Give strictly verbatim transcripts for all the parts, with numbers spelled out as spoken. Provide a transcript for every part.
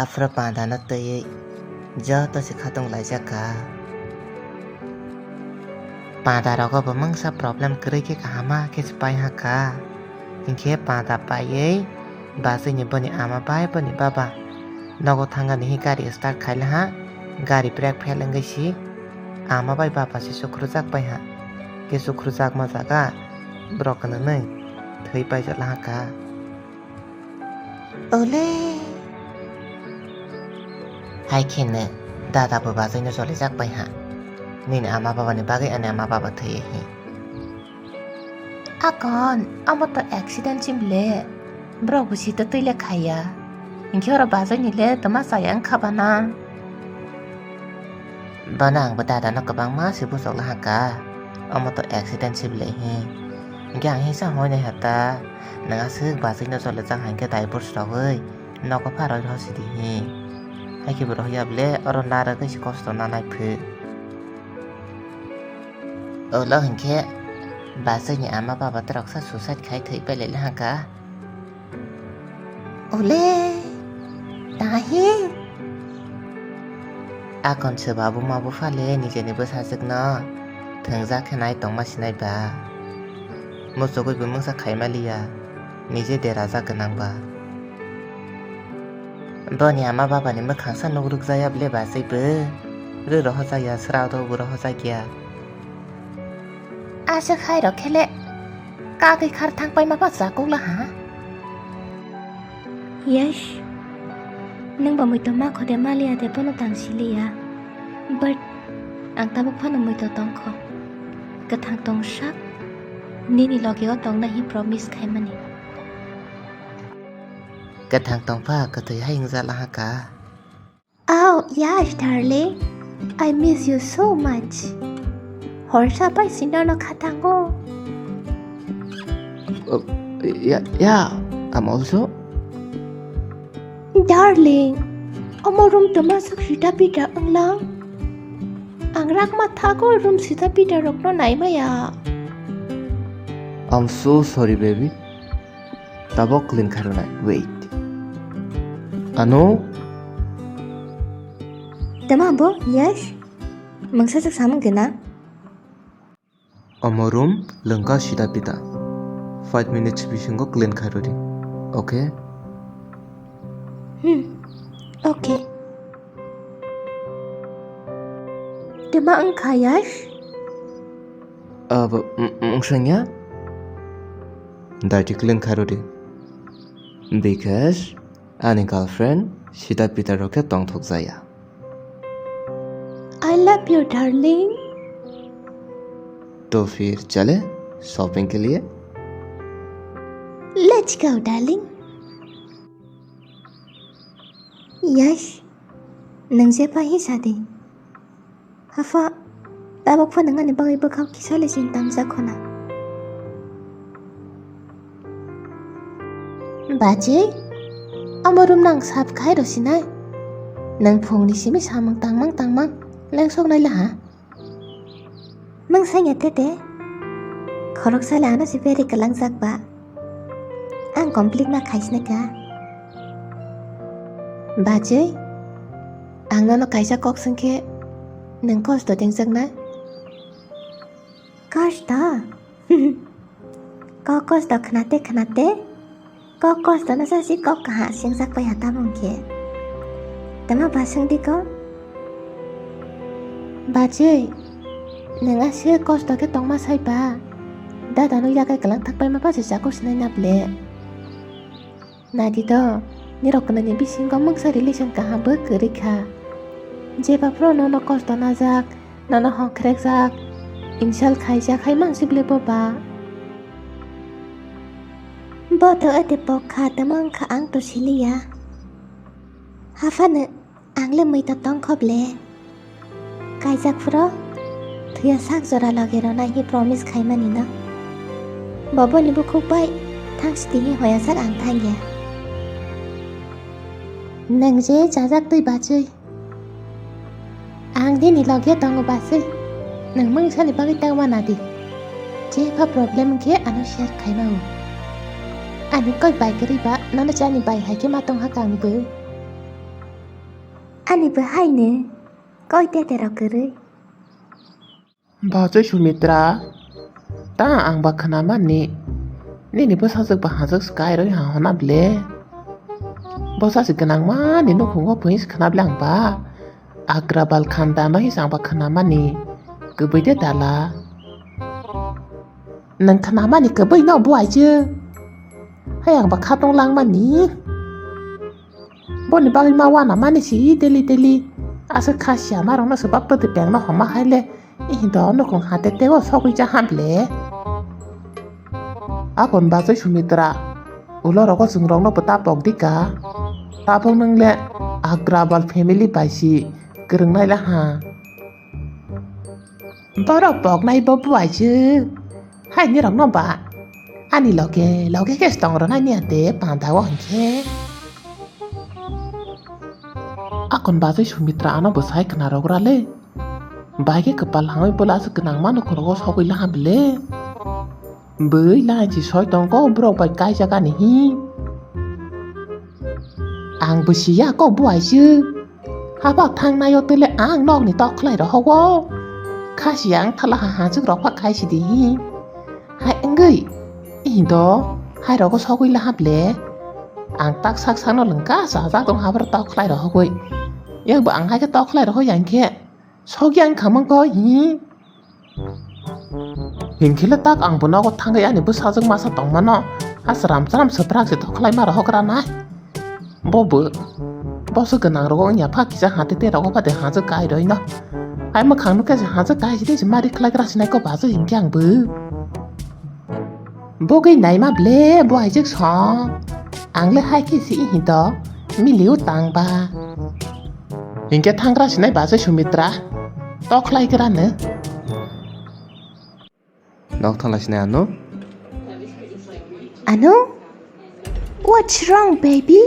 Aphuru panda no twiwi joto se khatung laijak kha. Panda rogo bo mungsa problem kwrwi khe kahama khe se pai ha kha. Hinkhe panda paiwi bachwi ni boni ama bai boni baba nogo thangani hi gari start khaila ha. Gari brake fail wngwi si ama bai baba se sukhrujak pai ha. Khe sukhrujak ma jaga borok kwnwi thwi paijak la ha kha. Ole. Hai kheno dada bo bachwi no cholijak pai ha. Nini ama baba ni bagwi ani ama baba thwi hi. Akon, omo to accident si bile. Borok bo sita twi le khaiya. Hinkhe oro bachwi ni le tama chaya wngkha bana. Bono ang bo dada no kwbangma se buchok la ha kha. Omo to accident si bile hi. Hinkhe ang hisa hoi nai ha ta. Nwng aswk bachwi no chole chang hinkhe divorce rogwi nogo pha roi rw si di hi. Hai khe bo rw ya bile oro narwgwi se kosto nanai phu. Ulo hinkhe bachwi ni ama baba twroksa suicide khai thwi pai lai ha kha. Ole, tahi. Akon se babu ma buphale nijeni bwsajwkno thwngjak khe nai tongma sinai ba. Muchugwi bo mungsa khaima liya, nije derajak gwnang ba. Boni ama babani mwkhangsa nuk rwk jaya bile bachwi bo. Rw rohorjak ya, srao do bo rohorjak ya. Aswk hai rok khe le kagwi khar thang paima ba chakuk la ha? Yes. Nwng bo muitu ma kho de ma liya de bono tang si liya. But ang tabuk phano muitu tong kho. Kwthang tong sak nini logi o tong nai hi promise khai mani. Kwthang tong pha kwthwi hai wngja la ha kha. Oh, yes, darling. I miss you so much. Horsa bai si nono khatango. Uh, yeah, yeah, I'm also. Darling, omo room tuma sak sita pita wnglang. Ang rak ma thago room sita pita rokno nai maya. I'm so sorry, baby. Tabok clean khairwnai. Wait. Ano? Tama bo, yes? Mungsa sak samung gena? Omo room lengka sida pita. Five minutes bisingo clean khairodi. Okay? Hmm. Okay. Tama wngkha, yes? Abo, m-, mungsanya? Daiti clean khairodi. Because ani girlfriend sida pita rokhe tongthok jaya. I love you, darling. तो फिर चले shopping के लिए? Let's go, darling. Yes, nang je pahi sadi. Hafa, tabok pha nang ani bagwi bwkhao kisa le sin tamjak khona. Baji, amo room nang sap khai rosinai. Nang phungni simi samung tangmang tangmang lengsok nai laha. Mung sanya tete. Khorok sale ano si beri kelang jak ba. Ang complete ma khaisna ka. Bajwi, ang nono kaisa kok swngkhe nwng kosto tengjakna? Kosto? Kok kosto khnate khnate, kok kosto no sasi kok kaha singjak pai ha tabung khe. Tama ba swngdi ko? Bajwi, nwng aswk kosto khe tongma sai ba? Dada no yakai kwlang thak paima ba se chakuk sinai na ble. Naidi do, nirok kwnani bisingo mungsa relation kaham bo kwrwi kha. Jeba phuru nono kosto najak, nono hongkhrekjak, insult khaijak hai mangsi bile bo ba? Bo to ete pok kha, tamo wngkha ang to siliya. Haphano Ang le mui to tong kho ble. Kaijak phuru thwiya sak jora logi rwnai hi promise khaimani no. Bo boni bukhuk bai thang siti hi hoya sak ang thangya. Nwng je chajak twi bachwi. Ang nini logi tongo bachwi. Nwng mungsani bagwi tangma nadi. Jepha problem khe ano share khaima o. Ani koi bai kwrwi ba nono chani bai hai khe ma tong ha kang bw. Ani bo haino koi tete rok kwrwi. Bachai Sumitra, ta ang ba khwnamani, nini bwsajwk ba hajwk se kairwi ha hwnna ble. Bwsa se gwnangmani nukhungo buini se khwna ble ang ba. Agrabal khanda no hisa ang ba khwnamani, kwbwi de dala. Nwng khwnamani kwbwi no buaijwk. Hai ang ba khatong langmani. Boni bagwi ma wana mani si daily daily. Aswk kha siya ma rokno se bap twtwi pengno homa hai le. Ihi do nukhung hate teo sogwi cha ham le. Akon bachai Sumitra. Ulo rogo chwng rokno bo ta pok di ka. Tabuk nwng le Agrabal family bai si kwrwng nai la ha. Borok poknai bo buaijwk. Hai ni rokno ba. Ani loge loge khe se tong rwnai ni ate panda o hinkhe. Akon bachai Sumitra ano bwsai khna rok ra le. Bai khe kwpal hangwi bwla aswk gwnang mano khorogo sogwi laha bile. Bwwi lahanchi soi tong kok borok bai kaijak ani hi. Ang bwsiya kok buaijwk. Haba thangnai o tele ang nokni tok khlai rohogo. Khasi ang thala ha hajwk rok pha khai sidi hi. Hai wngwi ihindo hai rogo sogwi laha ble. Ang tak sak sakno lwngka chajak tong haboro tok khlai rohogwi. Yakbo ang hai khe tok khlai rohoi yang khe sogwi ang khamang koi hi. Hinkhe le tak ang bo nogo thangwi ani bwsajwk masa tongmano ha chwram chwram swprak se tok khlai ma rohok ra nai. Bo bo. Bo se gwnang rogo wngya pha kisa hati te rogo pha de hajwk kai roi no. Hai mwkhang no khe se hajwk kai sidi se mari khlai gra sinai ko bajwk hinkhe ang bo. Bogwi naima ble bo aijwk song. Ang le hai khe si hi do. Miliu tang ba. Hinkhe thangra sinai bajwk Sumitra. Tok khlai gra no. Nok thala sinai ano? Ano? What's wrong, baby?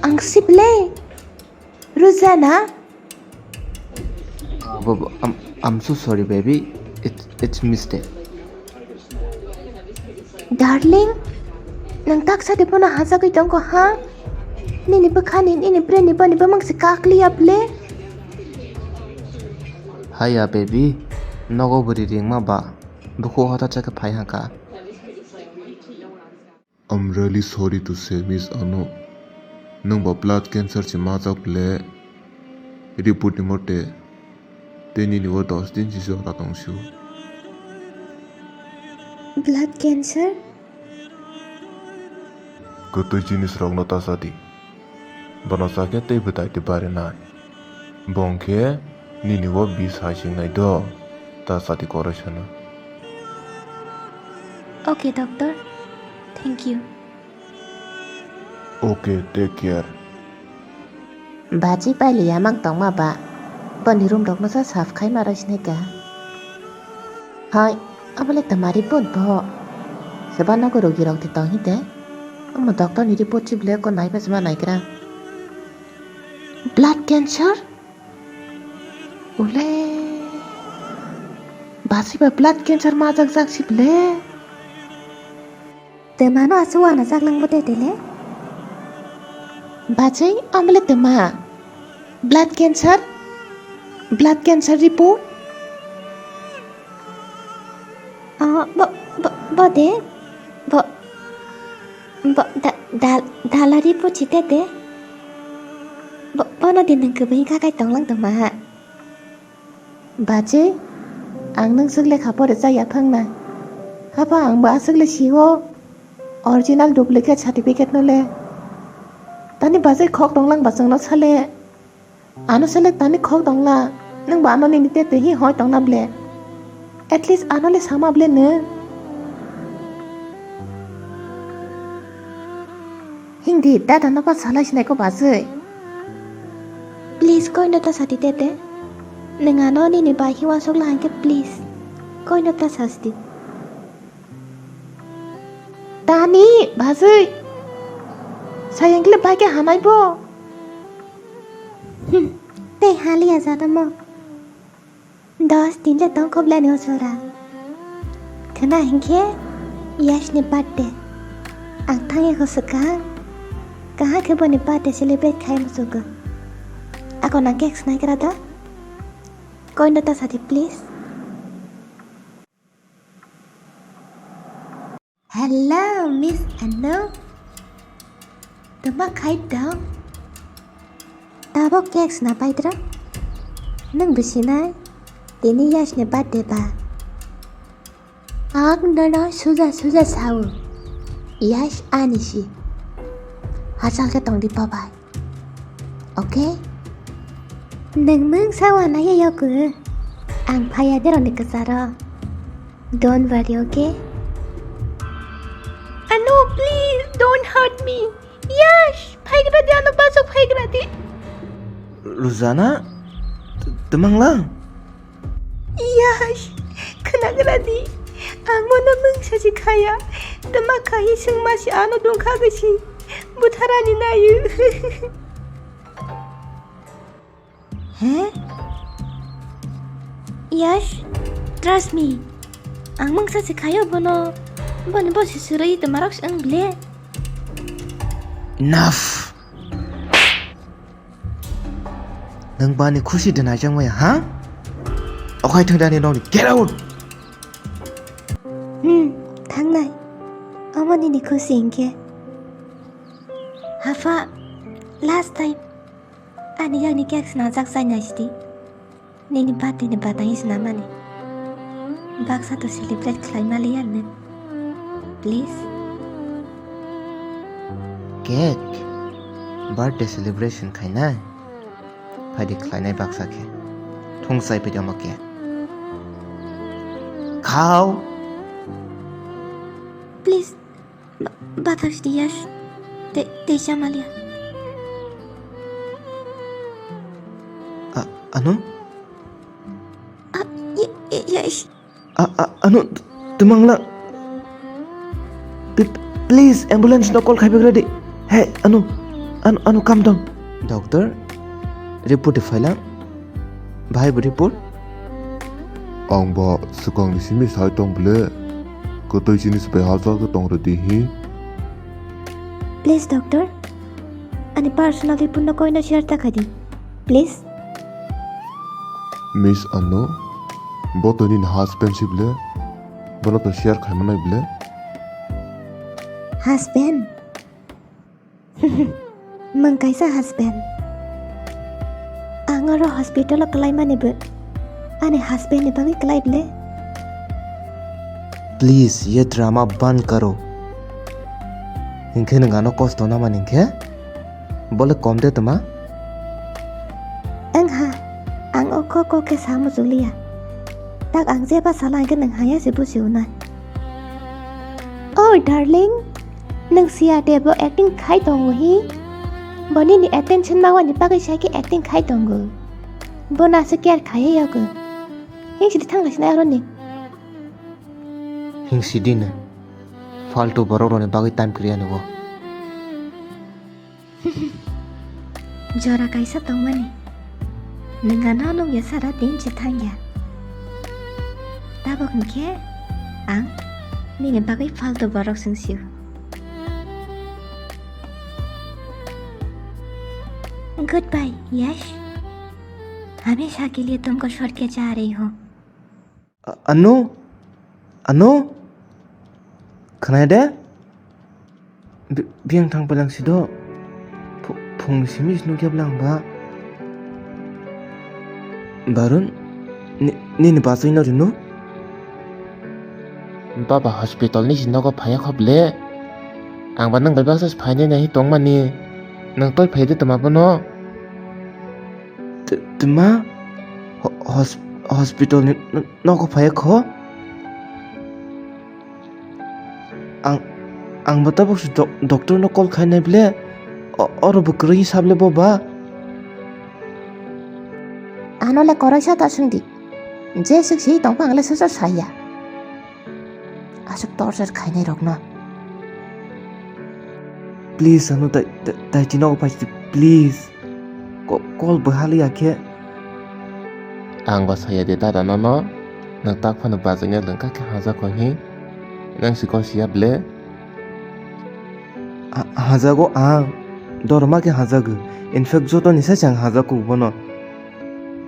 Ang sible. Ruzana? Bo-, bo-, I'm, I'm so sorry, baby. It, it's mistake. Darling, nwng taksa de bono hajagwi tongo ha? Nini bwkhani, nini bwrwini boni bumung se kakliya ble? Haya baby, nogo bwrwi ringma ba, bukhugo hota chakhe phai hangkha. I'm really sorry to say, Miss Anu. Nwng bo blood cancer se majak le. Report ni mote, tei nini o dos din se jora tong su. Blood cancer? Kwtwi jinis rokno ta cha di. Bono chakhe tei bwtai tei barinai. Bo hwnkhe nini o bis hai singnai do, ta chati koroi sano. Okay, doctor. Thank you. Okay, take care. Bachi paili yamang tongma ba, boni room rokno sa saf khai ma roi sinai ka. Hai, abole tamari pon bo. Seba nogo rogi rok te tong hite. Omo doctor ni report chible ko naiba sema naigra. Blood cancer? Ule. Basi ba blood cancer ma jak jak chible. Twmano aswk uanajak langbo de tele? Bachai, amle twma? Blood cancer? Blood cancer report? Ah, bo, bo, bo de? Bo, bo, da, da, dala report si tete? Bo, bono din nang kwbui kakai tonglang tongma ha. Bachai, ang nwng swk lekha pore cha yaphang na. Hapha ang bo aswk le sio. Original duplicate certificate no le. Tani bachai khok tonglang bachang no sale. Ano sale tani khok tongla. Nwng bo ano nini tete hi hoi tongna ble. At least ano le sama ble nwng. Hindi, dada no ba salai sinai ko bachai. Please, koi no ta sati tete. Nwng ano nini bai hiwa sok la hangke, please. Koi no ta sasti. Tani, bachai. Sayang kle bai ke hanai bo. Hmm, tei hali aja tamo. Dos din le tong khoblani o jora. Khna hinkhe Yash ni birthday. Ang thangya kho swkang. Kaham khe boni birthday celebrate khai muchungo. Ako nang cake snai kra da? Koin da ta sadi, please. Hello, Miss Anu. Tama khai dong? Tabok cake sna paidra? Nang bisinai? Tini Yash ni birthday ba? Ang nono suja suja sao. Yash ani si. Hachal khe tongdi babai. Okay? Nang mung sao anaya yoku. Ang phaya deroni kasaro. Don't worry, okay? Anu, please, don't hurt me. Yash, phaigra di, ano basuk phaigra di. Ruzana, t-, twmang lang? Yash, khwnagra di. Ang mono mungsa si khaya. Twma khai sengma si ano dongkha gwi si. Butharani nayo. He? Yash, trust me. Ang mungsa si khayo bono. Boni bo si surui twmarok si ang ble. Enough! Nang bani khusi de naijak maya, ha? Okhai thung dani nokni, get out! Hmm, thangnai. Omo nini khusi hinkhe. Hapha, last time. Ani yakni cake swnajak chai naisidi. Nini birthday ni batang swnamani. Baksa to celebrate khlai maliya nwng. Please. Cake? Birthday celebration khainai? Phaidi khlainai baksa khe. Thung chai phaidi omo cake. Khao. Please. Ba-, bathak sidi Yash. Te, te chamalia. A, ano? A, ye, ye, Yash. A, a, ano, t-, twmang lang. P-, please, ambulance no call khai bagra di. Hey, ano, ano, ano, calm down. Doctor, report de phaila. Bahai bo report? Ang ba swkangni simi sai tong ble. Kwtwi chini swbai hajak tong rwdi hi. Please, doctor. Ani personal report no koino share ta khaidi. Please. Miss Anu, bo to nini husband si ble. Bono to share khai manai ble. Husband? Mung kaisa husband. Ang oro hospital o kwlai mani bo ani husband ni bagwi kwlai ble. Please, ye drama ban karo. Hinkhe nwng ano kosto namani hinkhe? Bole kom de tma? Wngha, ang o kok kok khe sa muchukliya. Tak ang jeba sala hinkhe nwng haya se bujiunai. Oh darling, nwng siya de bo acting khai tongo hi? Bo nini attention mawani bagwi sai khe acting khai tongo. Bono aswk care khaiya yago. Hingsidi thanglaisina aroni. Hingsidi no. Faltu borok rokni bagwi time kwrwi ani bo. Jora kaisa tongmani. Nwng ano nukya sara din se thangya. Tabok hinkhe ang nini bagwi faltu borok swngsio. Goodbye, Yash. हमेशा के लिए तुमको छोड़ के जा रही हूँ। A-, Anu? Anu? Khwnai de? Bi-, biyang thang palang si do. Phu-, phung simi si nukya bwlang ba. Barun, ni-, nini bachai no rino? Baba hospital ni si nogo phaya kho ble. Ang ba nang bai baksa si phainai nai tongmani. Nang toi phai de tama bono. T-, tma? Ho-, hos-, hospital ni n-, nogo phaya kho? Ang, ang bo tabuk se doc-, doctor no call khainai ble. O-, oro bo kwrwi sable bo ba. Ano le kwrwi sa ta swngdi. Je swk si tongkha ang le swsa saya. Aswk torture khainai rokno. Please, ano tai, tai, tai chini ogo paisi, please. Ko-, call bwhaliya khe. Ang ba saya de dada nono. Nang tak phano bajakya lwngkha khe hajakho hi. Nang si kok siya ble. Ha-, hajago ang. Dorma khe hajago. In fact, joto ni sai chang hajak kuk bono.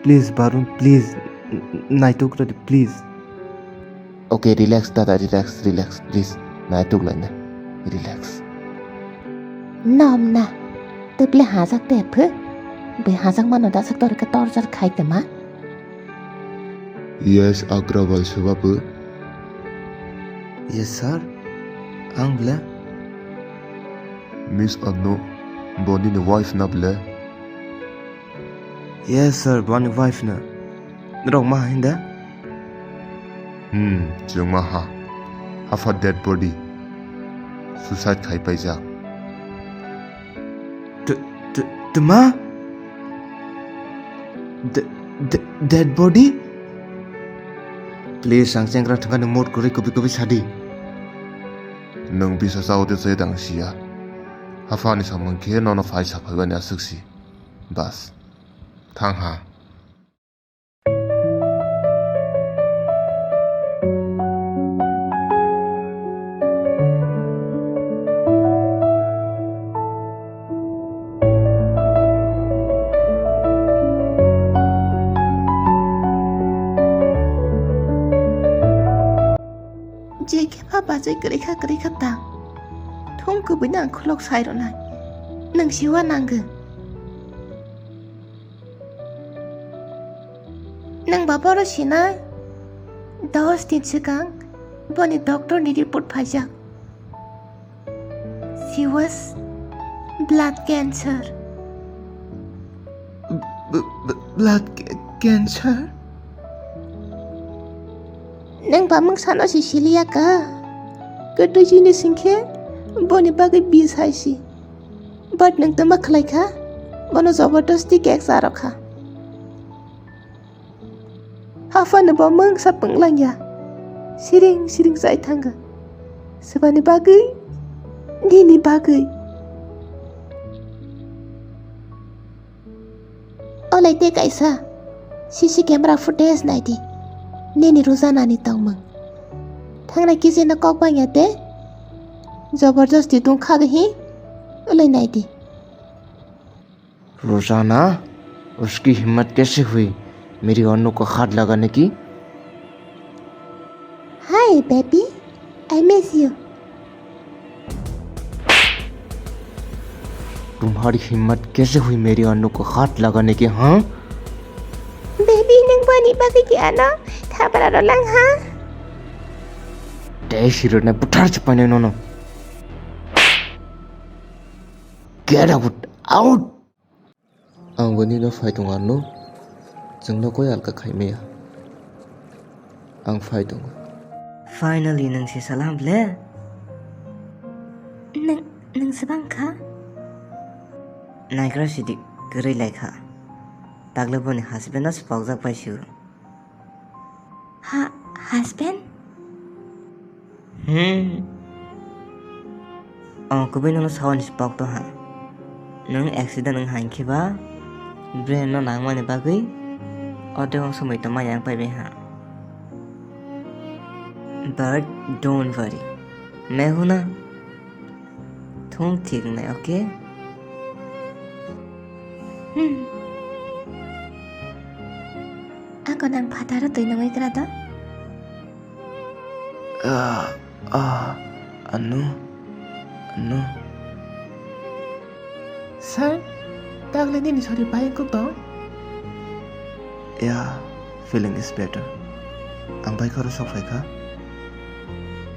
Please, Barun, please. N-, n-, naituk rwdi, please. Okay, relax, dada, relax, relax, please. Naituk laina. Relax. Nom na. Tei ble hajak te phu. Be hajak mano da sak tor ke torjar khai te ma. Yes, Agrawal se babu. Yes, sir. Ang ble. Miss Anu, bo nini wife na ble? Yes, sir, boni wife na. Norok ma hinda? Hmm, chwng ma ha. Hafa dead body. Suicide khai paijak. T-, t-, tma? De-, de-, dead body? Please, ang chengra thangani mood kwrwi kubui kubui sadi. Nwng bisa chao de chaya dang siya. Haphani samung khe nono phai saphaibani aswk si. Bas. Thang ha. Je khe ba bachai kwrwi kha, kwrwi kha ta. Thung kubui nang khulok sai rwnai. Nwng siwa nangwk. Nwng ba boro sinai? Dos din swkang boni doctor ni report phaijak. She was blood cancer. B-, b-, blood ca-, cancer? Nwng ba mungsano si siliya ka. Kwtwi jinis hinkhe boni bagwi bis hai si. But nwng tma khlai kha? Bono jobordosti cake cha rw kha. Haphano bo mungsa pwnglangya. Siring siring chai thangkha. Swbani bagwi? Nini bagwi. Olai tei kaisa C C camera footage naidi. Nini Rujana ni tongmung. Thangnai kisi no kok bangya tei. Jobordosti tong kha hi. Olai naidi. रोजाना, उसकी हिम्मत कैसे हुई मेरी अनु को हाथ लगाने की? Hi, baby. I miss you. तुम्हारी हिम्मत कैसे हुई मेरी अनु को हाथ लगाने की, हाँ? Baby, nwng boni bagwi di ano thabra rw lang, ha? Tei sirwrnai buthar se painai nono. Get out, out! Ang bo nino phai tongo ano, chwngno koi alka khai maya. Ang phai tongo. Finally, nwng se salam ble? Nwng, nwng se bang kha? Naigra sidi kwrwi lai kha. Tagle boni husband no se pokjak pai sio. Ha, husband? Hmm. O kubui nono sawani se pok to ha. Nwng accident wng hai khe ba brain no nangmani bagwi o dewang somoi to maya wng pai bai ha. But don't worry. Mehuna. Thung thik nai, okay? Hmm. Ako nang phataro twi nungwi gra do? Ah, ah, anu, anu. Sir, tagle nini sori bai wngkuk tong? Yeah, feeling is better. Ang bai khoro sok phai kha.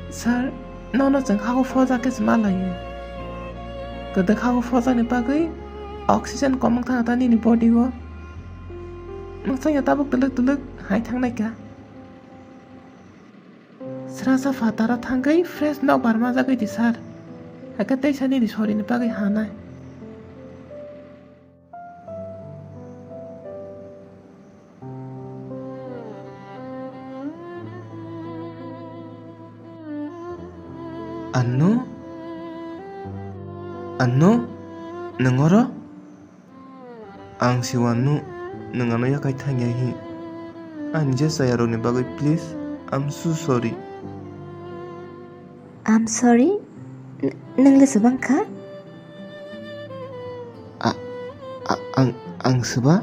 Sir, nono chwng hago phoja khe se ma laio. Kwdwk hago phojakni bagwi oxygen kom wng thangkha ta nini body o. Mwchangya tabuk twlwk twlwk hai thangnai kha. Srasa phataro thangwi fresh nok barma jagwi di sir. Hakhe teisa nini sorini bagwi hanai. Anu? Anu? Nwng oro? Ang siwano nwng ano yakai thangya hi. Ani je chayarokni bagwi please, I'm so sorry. I'm sorry? N-, nwng le swbang kha? A-, Ang, ang swba?